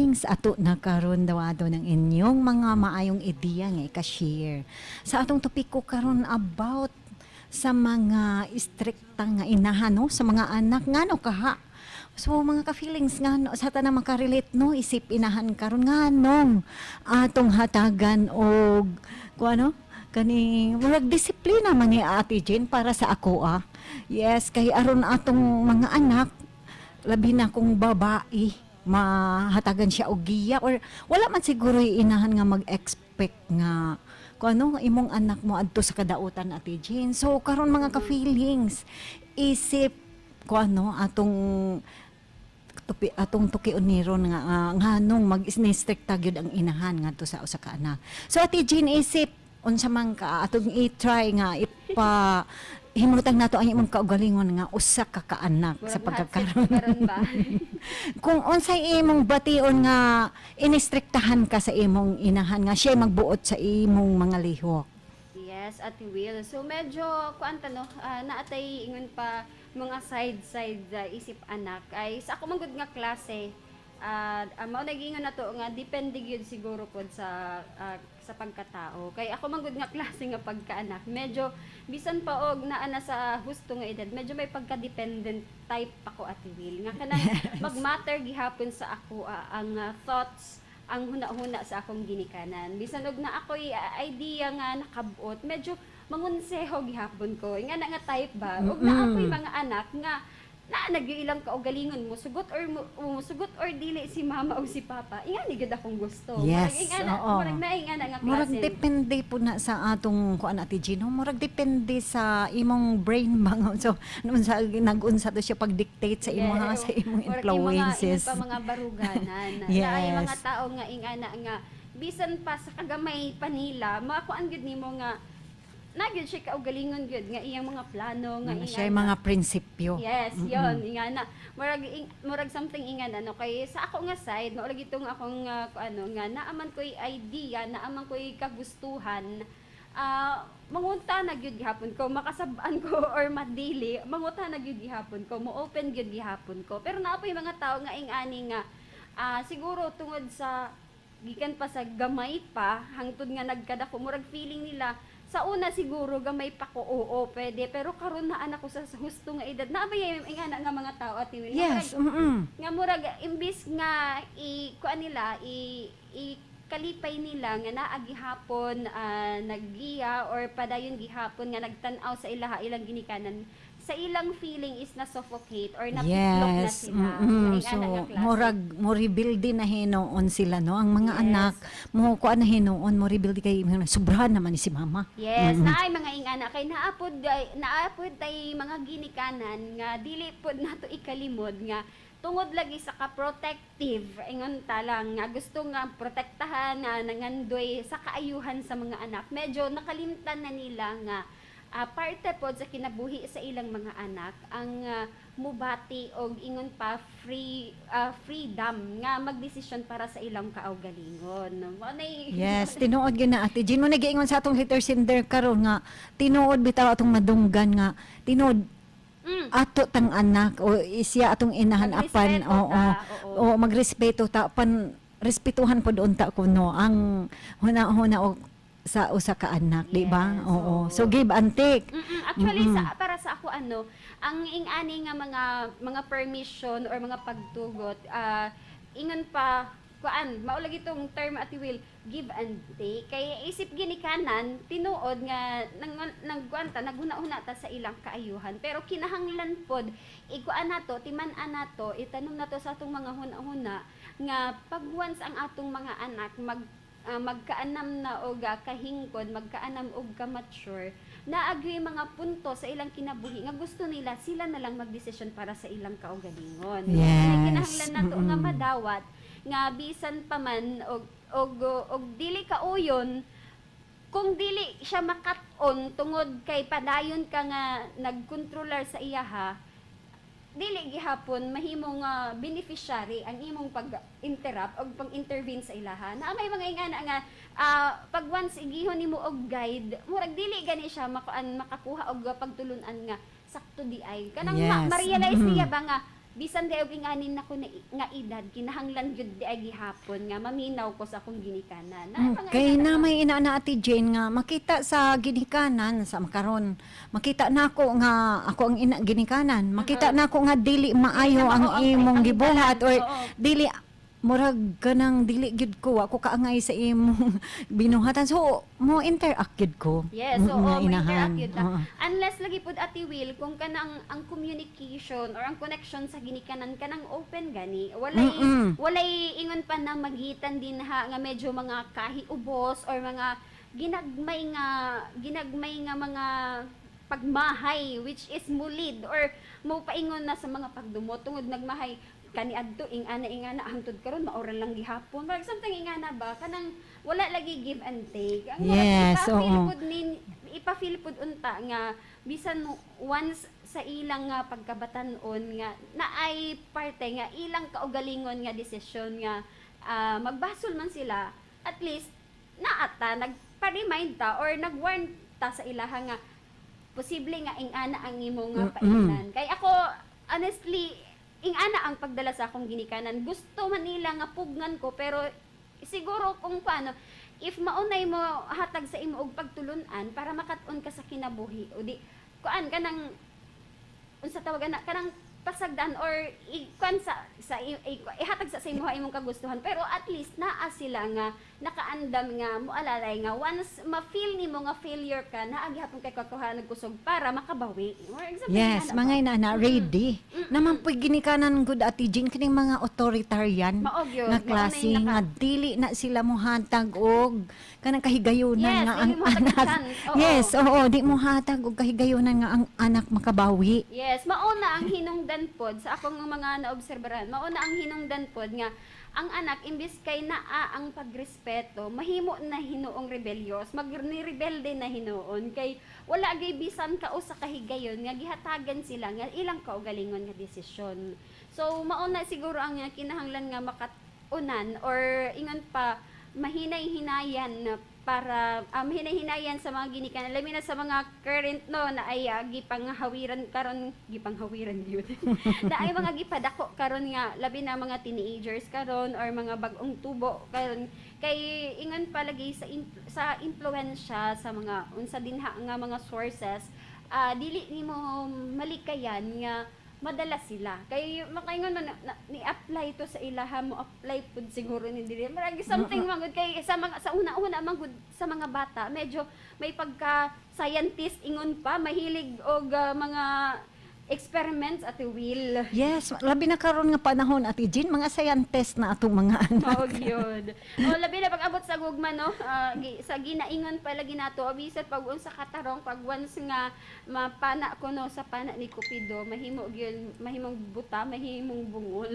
Ka-feelings, ato na karon dawato ng inyong mga maayong ideya nga ika-share. Sa atong topiko karon about sa mga istrikta nga inahan, no, sa mga anak, ngano kaha. So mga ka-feelings, nga no, sa tanan makarelate, no, isip inahan karon, nganong atong hatagan og kung ano kani murag disiplina man ni, Ate Jane, para sa ako ah. Yes, kay aron atong mga anak, labi na kung babae, mahatagan siya og giya or wala man siguro inahan nga mag-expect nga kung ano imong anak mo adto sa kadautan, Ate Jane. So karon, mga ka-feelings, isip ko ano atong tupi, atong tukion ni ron nga nganong mag-strict gyud ang inahan ngadto sa usa ka anak. So Ate Jean, isip unsa man ka, atong i-try nga ipa himutang nato ang imong kaugalingon nga usa ka kaanak sa Murag pagkakaroon. Hot seat karon ba? Kung unsay imong bation nga inistriktahan ka sa imong inahan nga siya magbuot sa imong mga lihok. Yes, Ate Will. So medyo kuan ta, no, naatay ingon pa mga side side isip anak. Ay sa ako man gud nga klase, mao nagingon na to nga depende gyud siguro pod sa pagkatao. Kay ako man gud nga klase nga pagkaanak, medyo bisan pa og naa na sa husto nga edad, medyo may pagka-dependent type ako, Ate Will. Nga kanang mag-matter gihapon sa ako ang thoughts, ang huna-huna sa akong ginikanan. Bisan og na ako'y idea nga nakabot, medyo mangonseho gihapon ko. Nga na nga type ba? Og na ako'y mga anak nga naa na gyud ilang kaugalingon, mo sugot or dili si mama o si papa. Ingani gyud akong gusto. Murag ingana, murag na ingana nga Murag klase. Depende po na sa atong kuan, Ate Gino. Murag depende sa imong brain ba nga. So noon sa nagunsa to siya pag-dictate sa imong sa imong Murag influences. Yung pa mga baruganan. Na ay mga tao nga ingana nga bisan pa sa kagamay pa nila, makuan gyud nimo nga na gyud siya kaugalingon gyud nga iyang mga plano nga Nga siya ingana. Mga prinsipyo. Yes, yon ingana. Murag something ingana, no, kay sa ako nga side, mao lagi tong akong ano nga naaman ko'y idea, naaman ko'y kagustuhan. Mangunta na gyud gihapon ko, makasab-an ko or madili, manguta na gyud gihapon ko, mo open gyud gihapon ko. Pero naa po'y mga tao nga ing-ani nga siguro tungod sa gikan pa sa gamay pa hangtod nga nagkadako, murag feeling nila sa una siguro gamay pa ko, oo, pwede, pero karon na anak ko sa husto nga edad na ba yung ingana nga mga tao, Ate Will, nga nga murag imbis nga i kuan nila i kalipay nila nga naa gihapon naggiya or padayon gihapon nga nagtan-aw sa ilaha ilang ginikanan, sa ilang feeling is na suffocate or napitlok na sila. Nga So, ingana nga klase. Murag mo rebuild na hinuon sila, no, ang mga anak mo kuan na hinuon mo rebuild kay sobrahan naman ni si mama. Yes, naay mga ingana kay naapod tay mga ginikanan nga dili pod nato ikalimod nga tungod lagi sa ka-protective, ingon ta lang nga gusto nga protektahan na nangandoy sa kaayuhan sa mga anak, medyo nakalimtan na nila nga parte pod sa kinabuhi sa ilang mga anak ang mubati og ingon pa freedom nga magdesisyon para sa ilang kaugalingon. Mao nay. Yes, tinuod gyud na, Ate Jean. Mo nagiingon sa atong letter sender karon nga tinuod bitaw atong madunggan nga tinuod ato tang anak o isya atong inahan apan Magrespeto oo ta, oo. Oo, magrespeto ta pan respetuhan pod unta kuno ang huna-huna o sa usa ka anak, di ba? Yes, Oo. oo. So give and take. Actually sa para sa ako ano, ang ing-ani nga mga permission or mga pagtugot, ingon pa kuan, mao lagi tong term, Ate Will, give and take. Kay isip ginikanan, tinuod nga nang nagkuan ta, naghuna-huna ta sa ilang kaayuhan. Pero kinahanglan pod ikuan nato, timan-an nato, itanom nato sa atong mga huna-huna nga pag once ang atong mga anak magkaanam na og kahingkod, magkaanam og ka-mature, naagyoy mga punto sa ilang kinabuhi nga gusto nila sila na lang magdesisyon para sa ilang kaugalingon. Kaya kinahanglan nato nga madawat nga bisan pa man og dili kauyon, kung dili siya makat-on tungod kay padayon ka nga nagkontrolar sa iyaha, dili gihapon mahimong beneficiary ang imong pag-interrupt o pag-intervene sa ilaha. Na may mga ingana nga pag once igihon nimo og guide, murag dili gani siya makuan makakuha og pagtulun-an nga sakto di ay kanang ma-realize niya ba nga Bisan di og inganin nako na, nga edad, kinahanglan gyud di ay gihapon nga maminaw ko sa akong ginikanan. Na, mga Okay ingana na ba? may ina na, Ate Jane, nga makita sa ginikanan sa makaron. Makita nako nga ako ang ina ginikanan. Makita nako nga dili maayo Dili na ang mao imong ang gibuhat or dili murag kanang dili gyud ko, ako kaangay sa imong binuhatan. So mo interact gyud ko. Yes, so nga oo, inahan. ma-interact yun ta. Unless lagi pud, Ate Will, kung kanang ang communication or ang connection sa ginikanan kanang open gani, walay walay ingon pa na magitan din ha nga medyo mga kahiubos or mga ginagmay nga mga pagmahay which is mulid or mo paingon na sa mga pagdumot tungod nagmahay kaniadto ing-ana ing-ana hangtod karon maoran lang gihapon. Parang something ingana ba, kanang wala lagi give and take ang murag ipa-feel pud nin ipa-feel pud unta nga bisan once sa ilang nga pagkabatan-on nga naay parte nga ilang kaugalingon nga desisyon nga magbasol man sila, at least naata nagpa-remind ta or nag-warn ta sa ilaha nga posible nga ing-ana ang imo nga paingnan. Kay ako, honestly, ing-ana ang pagdala sa akong ginikanan. Gusto man nila nga pugnan ko, pero siguro kung paano if maunay mo hatag sa imo og pagtulunan para makat-on ka sa kinabuhi o di kuan kanang unsa tawag ana, kanang pasagdan or ikuan sa ihatag sa imo imong kagustuhan, pero at least naa sila nga nakaandam nga moalalay nga once ma-feel nimo nga failure ka, naa gihapon kay kakuha kusog para makabawi. For example, Yes, ana mga ba? ina na ready. Naman po ginikanan gud, Ate Jean, kining mga authoritarian Mao gyud, nga mao na klase yung nga dili na sila mohatag og kanang kahigayunan nga dili ang mo hatag og anak. chance. Oo. Yes, oo, di mo hatag og kahigayunan nga ang anak makabawi. Yes, mauna ang hinungdan pod sa akong mga naobserbaran. Mauna ang hinungdan pod nga ang anak imbis kay naa ang pagrespeto, mahimo na hinuong rebelyos, magni-rebelde na hinuon kay wala gay bisan ka usa ka higayon nga gihatagan sila nga ilang kaugalingon nga desisyon. So mauna siguro ang kinahanglan nga makat-unan or ingon pa mahinay-hinayan para mahinay-hinayan sa mga ginikanan, labi na sa mga current no na ay gipanghawiran karon, gipanghawiran gyud na ay mga gipadako karon nga labi na mga teenagers karon or mga bag-ong tubo karon, kay ingon palagi sa impluwensya sa mga unsa dinha nga mga sources, dili nimo malikayan nga madala sila kay makaingon man na, ni-apply to sa ilaha, mo apply pud siguro ni dili. Marag something man gud kay sa mga sa una-una man gud sa mga bata medyo may pagka scientist, ingon pa mahilig og mga experiments, Ate Will. Yes, labi na karon nga panahon, Ate Jean, mga scientist na atong mga anak. Mao gyud. O labi na pag-abot sa gugma no, sa ginaingon palagi nato, bisan pag unsa katarong, pag once nga mapana ko no sa pana ni Cupido, mahimo gyud, mahimong buta, mahimong bungol.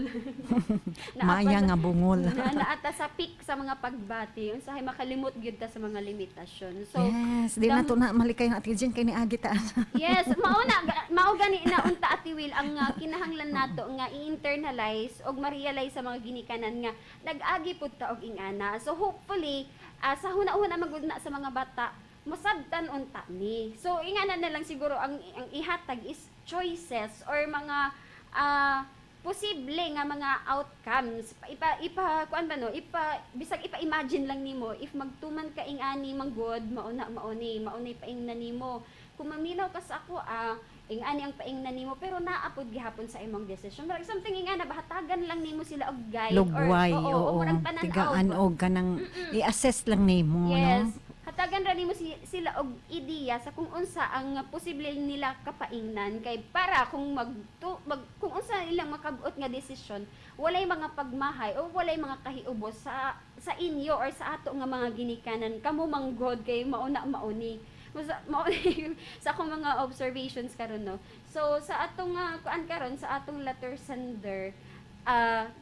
Maya nga bungol. Na naata sa peak sa mga pagbati, unsahay makalimot gyud ta sa mga limitasyon. So Yes, di na to na malikay ang Ate Jean kay niagi ta. Yes, mao na mao gani na unta, Ate Will, ang kinahanglan nato nga i-internalize og ma-realize sa mga ginikanan nga nag-agi pud ta og ingana. So hopefully sa huna-huna magud na sa mga bata masabtan unta ni. So ingana na lang siguro ang ihatag is choices or mga posible nga mga outcomes. Ipa ipa kuan ba no, ipa bisag ipa-imagine lang nimo if magtuman ka ing-ani manggod, mauna mauni mauni paingna nimo. Kung maminaw ka sa ako, ing-ani ang paingna nimo, pero naa pod gihapon sa imong decision. Murag something ingana ba, hatagan lang nimo sila og guide Lugway, or oo. oo, murag panan-aw Tigaan ba. og kanang i-assess lang nimo, Yes. no? Hatagan ra nimo sila og ideya sa kung unsa ang posible nila kapaingnan kay para kung mag, mag kung unsa ilang makabuot nga desisyon, walay mga pagmahay o walay mga kahiubos sa inyo or sa ato nga mga ginikanan, kamo manggod kay mauna mauni. Mauni sa akong mga observations karon no. So sa atong kuan karon, sa atong letter sender,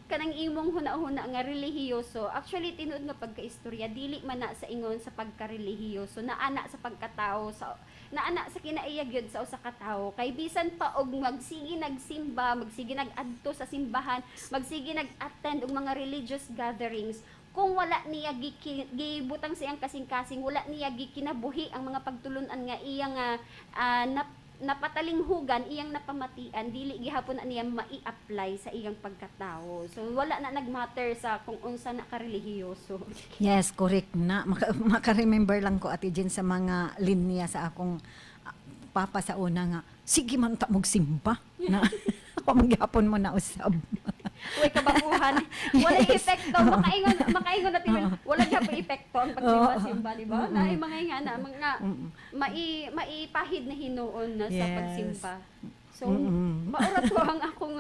kanang imong huna-huna nga relihiyoso, actually tinuod nga pagkaistorya dili man na sa ingon sa pagkarelihiyoso, naana sa pagkatao, sa naana sa kinaiya gyud sa usa ka tawo, kay bisan pa og magsige nagsimba, magsige nag-adto sa simbahan, magsige nag-attend og mga religious gatherings, kung wala niya gibutang sa iyang kasing-kasing, wala niya gikinabuhi ang mga pagtulunan nga iyang napatalinghugan, iyang napamatian, dili gihapon na niya mai-apply sa iyang pagkatao. So wala na nagmatter sa kung unsa na ka relihiyoso. Yes, correct na. Maka-remember lang ko, Ate Jen, sa mga linya sa akong papa sa una nga, "Sige man ta mog simba." Na, ako magyapon mo na usab. Uy, kabaguhan. Wala epekto. Makaingon, makaingon natin, wala gyapon epekto ang pagsimba-simba, di ba? Na ay mga nga na mga maipahid na hinuon na sa pagsimba. So, maura to ang akong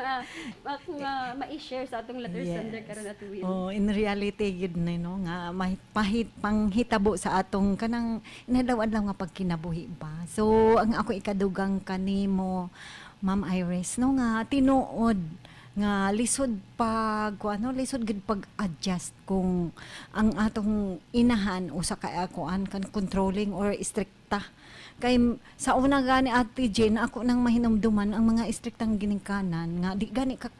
mai-share sa atong letter sender karon, Ate Will. Oh, in reality gyud na, no, nga pahit panghitabo sa atong kanang inadlaw-adlaw nga pagkinabuhi ba. So ang ako ikadugang kanimo, Ma'am Iris, no, nga tinuod nga lisod pag ano, lisod gid pag-adjust kung ang atong inahan usa ka kuan kan controlling or istrikta. Kay sa una gani, Ate Jane, ako nang mahinumduman ang mga istriktang ginikanan nga di gani ka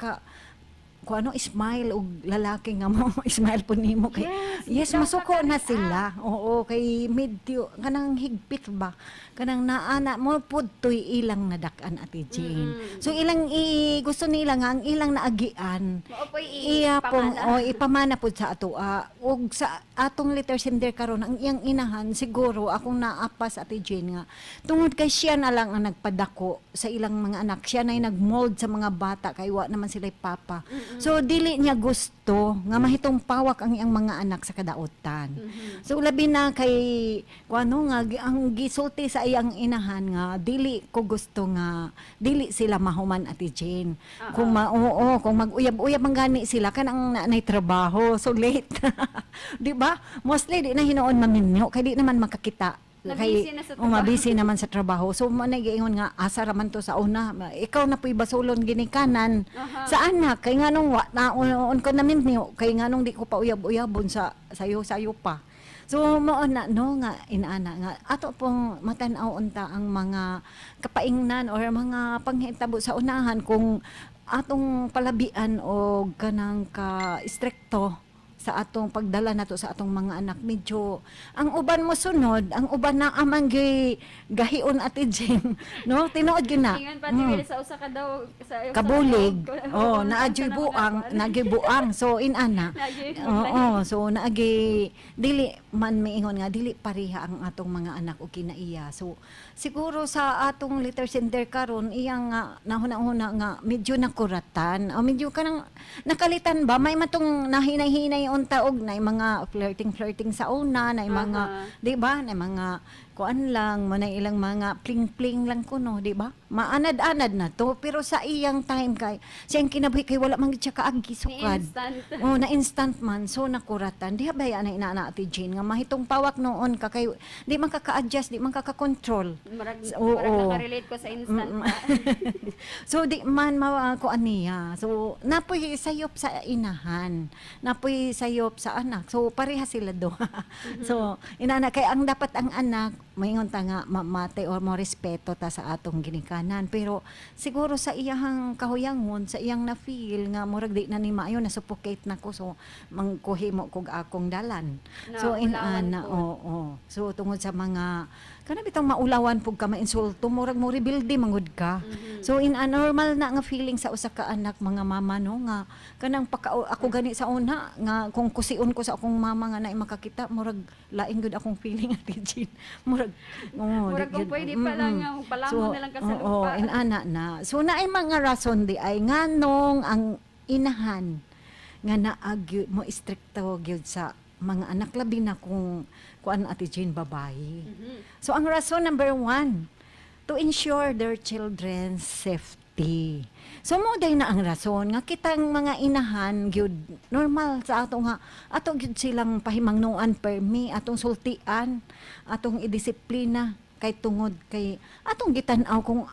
kung ano smile og lalaki nga mo smile po nimo kay Yes, yes, daw masuko na kakareact. sila. Oo, kay medyo kanang higpit ba, kanang naana mo pud to'y ilang nadak-an, Ate Jane. So ilang i gusto nila nga ang ilang naagian Mao po'y iya pong ipamana. O ipamana pud sa ato. Ug sa atong letter sender karon, ang iyang inahan siguro akong naapas, Ate Jane, nga tungod kay siya na lang ang nagpadako sa ilang mga anak, siya na nagmold sa mga bata kay wa naman sila papa. So dili niya gusto nga mahitong pawak ang iyang mga anak sa kadautan. So labi na kay kuano nga ang gisulti sa iyang inahan nga dili ko gusto nga dili sila mahuman, Ate Jane. Kung ma oo, kung mag-uyab-uyab man gani sila kanang naanay trabaho, so late. Di ba? Mostly di na hinuon maminyo kay di naman makakita. Nabisi na sa Oh, mabisi naman sa trabaho. So mo na giingon nga asa ra man to sa una. Ikaw na pu'y basulon ginikanan sa anak kay nganong wa na on ko namin niyo, kay nganong di ko pa uyab-uyabon sa sayo pa. So mao na, no, nga inaana nga ato pong matan-aw unta ang mga kapaingnan or mga panghitabo sa unahan kung atong palabian o kanang ka istrikto sa atong pagdala nato sa atong mga anak. Medyo ang uban mo sunod, ang uban na amang gi gahion, Ate Jane, no? Tinuod gyud na. Ingon pa Will sa usa ka daw sa usa ka Kabulig. daw- Oh, sa naadyoy mga buang, kuan. naadyoy buang. So inana. Naadyoy Oo, so naagi dili man miingon nga dili pareha ang atong mga anak og kinaiya. So siguro sa atong letter sender karon, iyang nga nahuna-huna nga medyo nakuratan o medyo kanang nakalitan ba, may matong nahinay-hinay unta og na mga flirting flirting sa una na mga di ba, na mga kuan lang mo na ilang mga pling-pling lang kuno, di ba? Maanad-anad na to, pero sa iyang time kay siyang kinabuhi kay wala man gid siya kaagi Ni sukad. instant. Oh, na instant man, so nakuratan. Di ba na inaana, Ate Jane, nga mahitong pawak noon ka kay di man ka ka-adjust, di man ka ka-control. Murag, Oo. murag nakarelate ko sa instant. So di man kuan niya. So napoy sayop sa inahan, napoy sayop sa anak. So pareha sila do. So inana kay ang dapat ang anak maingon ta nga mamate or mo respeto ta sa atong ginikanan, pero siguro sa iyahang kahuyangon, sa iyang na feel nga murag di na ni maayo, na suffocate na ko, so mangkuhi mo kog akong dalan. Na So ulawan inana po. Oo. So tungod sa mga kana bitong maulawan pug ka, mainsulto, murag mo rebelde mangud ka. So in a normal na nga feeling sa usa ka anak, mga mama, no, nga kanang paka ako gani sa una nga kung kusion ko sa akong mama nga naay makakita, murag lain gud akong feeling, Ate Jean. Murag oh, Murag di kung gyud. pwede pa lang nga palamon na lang ka sa Oo, lupa. inana na. So naay mga rason di ay nganong ang inahan nga naa gyud mo istrikto gyud sa mga anak, labi na kung kuan, Ate Jane, babae. So ang rason number one, to ensure their children's safety. So mo day na ang rason nga kitang mga inahan gyud normal sa ato nga ato gyud silang pahimangnuan permi, atong sultian, atong idisiplina kay tungod kay atong gitan-aw kung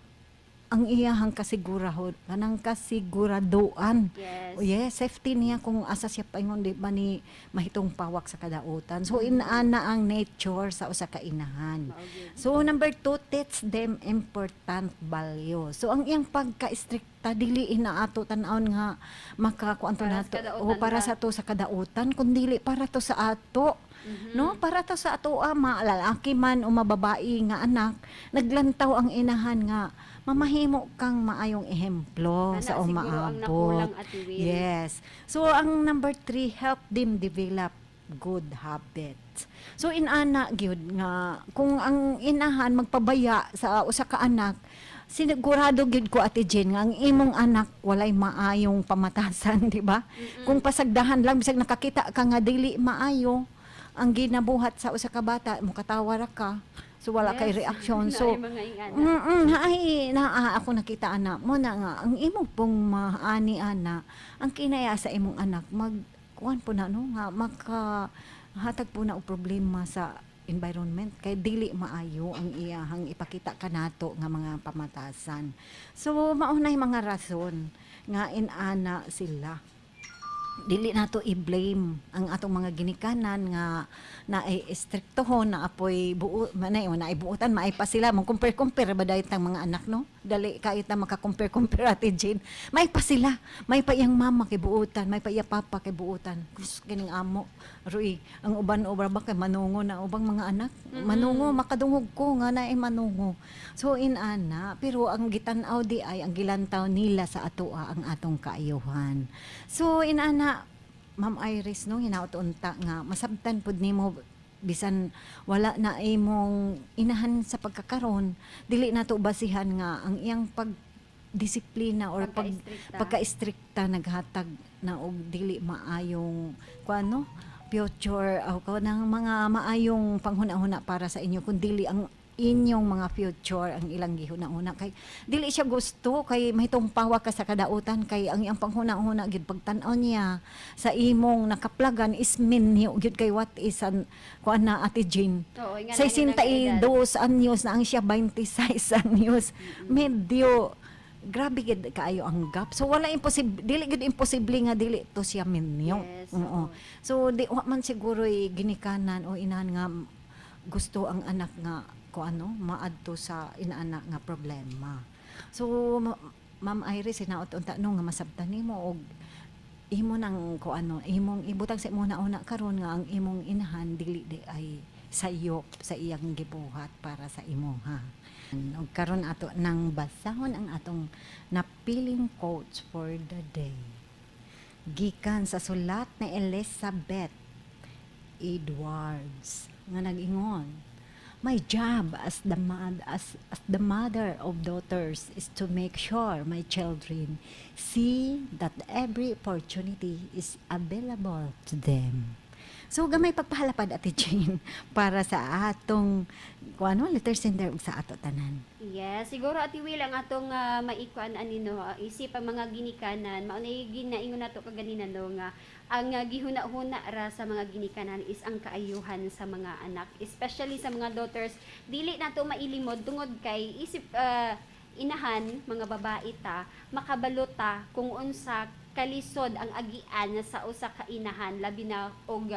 Ang iyahang kasigurahon, kanang kasiguraduan. Oh, yes, safety niya kung asa siya paingon, di ba, ni mahitong pawak sa kadautan. So inaana ang nature sa usa ka inahan. Mao gyud. So number two, teach them important value. So ang iyang pagka-strikta, dili ina ato tan-awon nga makakuan to Para sa nato kadautan o para ba? sa to sa kadautan, kundi para to sa ato. No, para to sa ato ama, lalaki man o mababae nga anak, naglantaw ang inahan nga mamahimo kang maayong ehemplo Ana sa siguro ang umaabot. nakulang, Ate Will. Yes. So ang number three, help them develop good habits. So inana gyud nga kung ang inahan magpabaya sa usa ka anak, sigurado gyud ko, Ate Jen, nga ang imong anak walay maayong pamatasan, di ba? Kung pasagdahan lang, bisag nakakita ka nga dili maayo ang ginabuhat sa usa ka bata, mukatawa ra ka. So wala kay reaksyon. So Naay mga ingana. Ay naa ako nakita ana mo na nga ang imo pong maani ana ang kinaya sa imong anak, mag kuan po na, no, nga maka hatag po na og problema sa environment kay dili maayo ang iyahang ipakita kanato nga mga pamatasan. So mao nay mga rason nga inana sila. Dili nato i-blame ang atong mga ginikanan nga na ay estriktohon na apoy buo manay na buutan, maay pa sila mo compare compare ba dayot ang mga anak, no? Dali kaayo ta maka compare compare, Ate Jane. May pa sila, may pa iyang mama kay buutan, may pa iya papa kay buutan. Kus kining amo Rui, ang uban obra ba kay manungo na ubang mga anak, manungo, makadungog ko nga naay manungo. So inana, pero ang gitan-aw di ay ang gilantaw nila sa atoa ang atong kaayuhan. So inana, Ma'am Iris, no, hinaot unta nga masabtan pud nimo bisan wala na imong inahan sa pagkakaron, dili nato basihan nga ang iyang pag disiplina or pag Pagka-istrikta. Pagka-istrikta naghatag na og dili maayong kuano future o ng mga maayong panghuna-huna para sa inyo, kun dili ang inyong mga future ang ilang gihuna-huna, kay dili siya gusto kay mahitong pawa ka sa kadautan, kay ang iyang panghuna-huna gyud, pagtan-aw niya sa imong nakaplagan is minyo gyud, kay what is an kuan na, Ate Jane? Oo, nga na nga edad. 62 anyos na ang siya, 26 anyos. Medyo grabe gid kaayo ang gap. So wala imposible, dili gid imposible nga dili to siya minyo. Yes, Oo. oo. So di wa man siguro ginikanan o inahan nga gusto ang anak nga ko ano maadto sa inaana nga problema. So Ma'am Iris, hinaot unta, no, nga masabtan nimo og imo nang ko ano imong ibutang sa imong nauna karon nga ang imong inahan dili di ay sayop sa iyang gibuhat para sa imo ha. Ug karon ato nang basahon ang atong napiling quotes for the day. Gikan sa sulat ni Elizabeth Edwards nga nag-ingon, "My job as the mother of daughters is to make sure my children see that every opportunity is available to them." So gamay pagpahalapad, Ate Jane, para sa atong kuano letter sender ug sa ato tanan. Yes, siguro, Ate Will, ang atong maikuan ani, no, isip ang mga ginikanan, mao na ginaingon nato kaganina, no, nga ang gihuna-huna ra sa mga ginikanan is ang kaayuhan sa mga anak, especially sa mga daughters. Dili nato mailimod tungod kay isip inahan, mga babae ta, makabalo ta kung unsa kalisod ang agian sa usa ka inahan, labi na og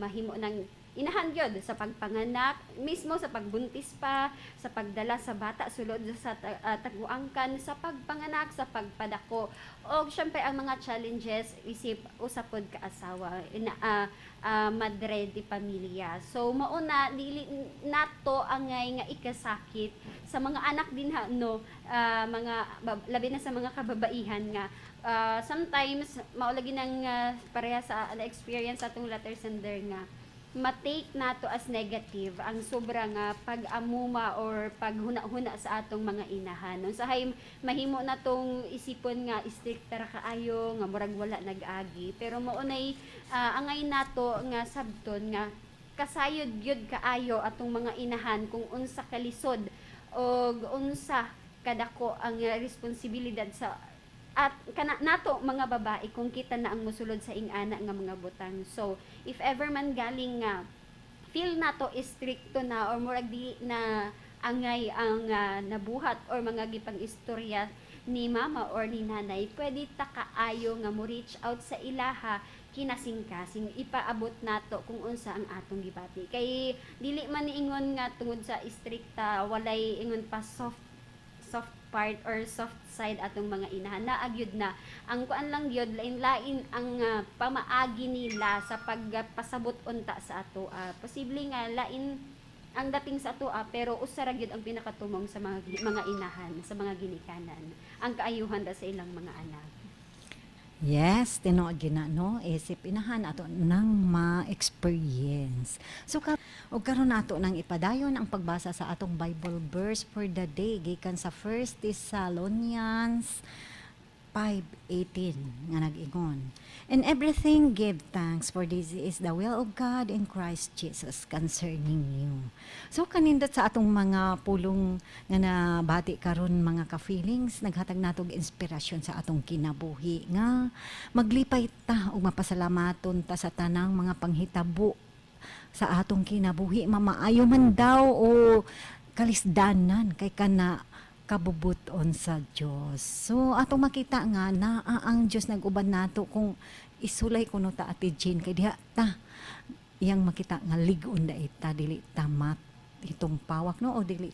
mahimo ng inahan gyud sa pagpanganak, mismo sa pagbuntis pa, sa pagdala sa bata sulod sa taguangkan, sa pagpanganak, sa pagpadako. Og syempre ang mga challenges isip usa pod ka asawa, ina, madre de pamilya. So mao na dili nato angay nga ikasakit sa mga anak din ha, no, mga labi na sa mga kababaihan nga sometimes mao lagi nang pareha sa na experience atong letter sender nga ma-take nato as negative ang sobra nga pag-amuma or paghuna-huna sa atong mga inahan. Unsahay mahimo na tong isipon nga strikta ra kaayo nga murag wala nag-agi, pero mao nay angay nato nga sabton nga kasayod gyud kaayo atong mga inahan kung unsa kalisod og unsa kadako ang responsibilidad sa at kana nato mga babae kung kita na ang musulod sa ingana nga mga butang. So if ever man galing nga feel nato stricto na or murag di na Angay ang nabuhat or mga gipang-istorya ni mama or ni nanay, pwede ta kaayo nga mo reach out sa ilaha, kinasingkasing ipaabot nato kung unsa ang atong gibati, kay dili man ingon nga tungod sa istrikta walay ingon pa soft soft part or soft side atong mga inahan. Naa gyud na ang kuan lang gyud, lain-lain ang pamaagi nila sa pagpasabot unta sa ato. Posible nga lain ang dating sa ato, pero usa ra gyud ang pinakatumong sa mga inahan, sa mga ginikanan, ang kaayuhan ra sa ilang mga anak. Yes, tinuod gyud na, no? Isip inahan, ato nang ma-experience. So ka ug karon nato nang ipadayon ang pagbasa sa atong Bible verse for the day gikan sa 1 Thessalonians 5:18 nga nag-ingon, "In everything give thanks, for this is the will of God in Christ Jesus concerning you." So kanindot sa atong mga pulong nga nabati karon, mga ka-feelings, naghatag natog inspirasyon sa atong kinabuhi nga maglipay ta ug mapasalamaton ta sa tanang mga panghitabo sa atong kinabuhi, mamaayo man daw o kalisdanan, kay kana kabubuton sa Dios. So atong makita nga naa ang Dios nag-uban nato kung isulay kuno ta, Ate Jean, kay diha ta iyang makita nga lig-on da ita, dili ta hitong pawak, no, o dili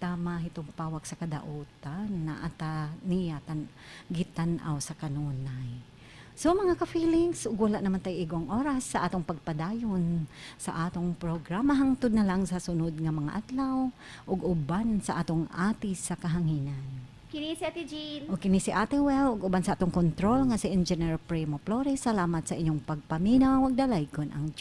ta mahitong pawak sa kadautan na ata niya tan gitan-aw sa kanunay. So mga ka-feelings, ug wala naman tay igong oras sa atong pagpadayon sa atong programa hangtod na lang sa sunod nga mga adlaw ug uban sa atong ati sa kahanginan. Kini si Ate Jean. O kini si Ate Well ug uban sa atong control nga si Engineer Primo Flores. Salamat sa inyong pagpaminaw ug dalaygon ang Dios.